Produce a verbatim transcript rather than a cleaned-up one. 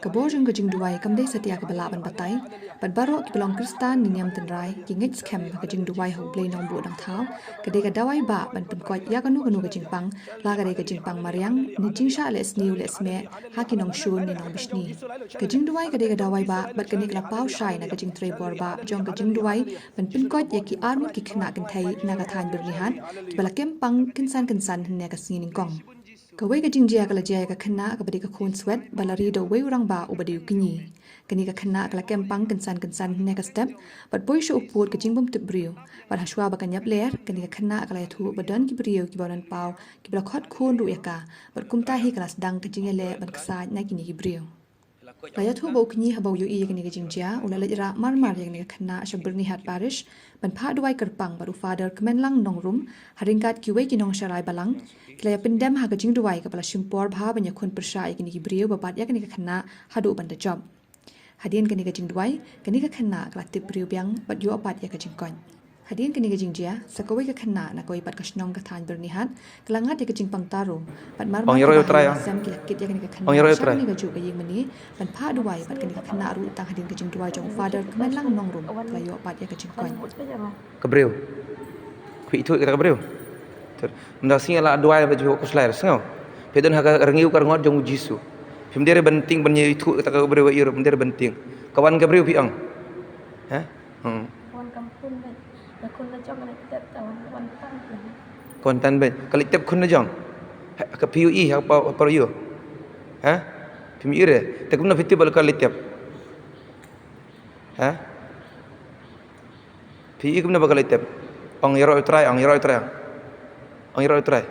Ka bor jong ka jingduwai kam dei satia kaba lah ban batai, bad baroh kiba long Khristan ne niam tynrai ki ngeit skhem ba ka jingduwai ha U Blei Nongbuh Nongthaw ka dei ka dawai bah ban pynkoit ïa kano kano ka jingpang, la ka dei ka jingpang mariang ne jingshah leh sniew leh smeh ha ki nongshun ne nongbishni. Ka jingduwai ka dei ka dawai bah, bad kane ka la paw shai na ka jingtrei bor bah jong ka jingduwai ban pynkoit ïa ki arngut ki khynnah kynthei na ka thaiñ Byrnihat kiba la kem pang kynsan kynsan hynne ka sngi nyngkong. Kawei ka jingjia ka la jia ïa ka khynnah kaba dei ka khun swet ba la ri da uwei u rangbah uba dei u kñi. Kane ka khynnah ka la kem pang kynsan kynsan hynne ka step bad poi sha u pud ka jingbymtip briew. Bad hashwa ba kan ïap ler, kane ka khynnah ka la ïathuh ba don ki briew kiba wan paw kiba la khot khun ruh ïa ka, bad kumta hi ka la sdang ka jingïaleh ban ksaid na kine ki briew. La ïathuh ba u kñi haba u ïohi ïa kane ka jingjia u la leit rah mar mar ïa kane ka khynnah sha Byrnihat Parish ban phah duwai kyrpang bad u Father Kmenlang Nongrum ha ryngkat kiwei ki nongsharai balang. Ki la ïa pyndem ha ka jingduwai kaba la shim por bha ban ïakhun pyrshah ïa kine ki briew ba bat ïa kane ka khynnah haduh ban da jop. Hadien kane ka jingduwai, kane ka khynnah ka la tip briew biang bad ïoh pat ïa ka jingkoit. Hadien kane ka jingjia, sa kawei ka khynnah na kawei pat ka shnong ka thaiñ Byrnihat ka la ngat ïa ka jingpang taro bad mar mar ki bahai sem ki la kit ïa kane ka khynnah sha kane ka juh ka ïing mane ban phah duwai, bad kane ka khynnah ruh tang hadien ka jingduwai jong u Father Kmenlang Nongrum ka la ïoh pat ïa ka jingkoit. Ka briew. Phi ithuh ïa kata ka briew. Mynta sngi la duwai ba ju khuslai sngew. Phi don ha ka rngiew ka rngot jong u Jisu. Phim dei re ban tieng ban ïa ithuh ïa kata ka briew, ïa ruh phim dei re ban tieng. Ka wan ka briew phi ong. Ha? Hmm. Ka wan kam khun bad. Ka khun la jong ka la tep, ka wan, ka wan tan bad. Ka wan tan bad. Ka la tep khun la jong. Ha, ka phi ïohi ha pa, ha pa ïoh. Ha? Phim ïohi re. Te kumno phi tip ba ka la tep. Ha? Phi ïohi kumno ba ka la tep. Ong ïaroh ïa u Trai, ong ïaroh ïa u Trai. Ong ïaroh ïa u Trai.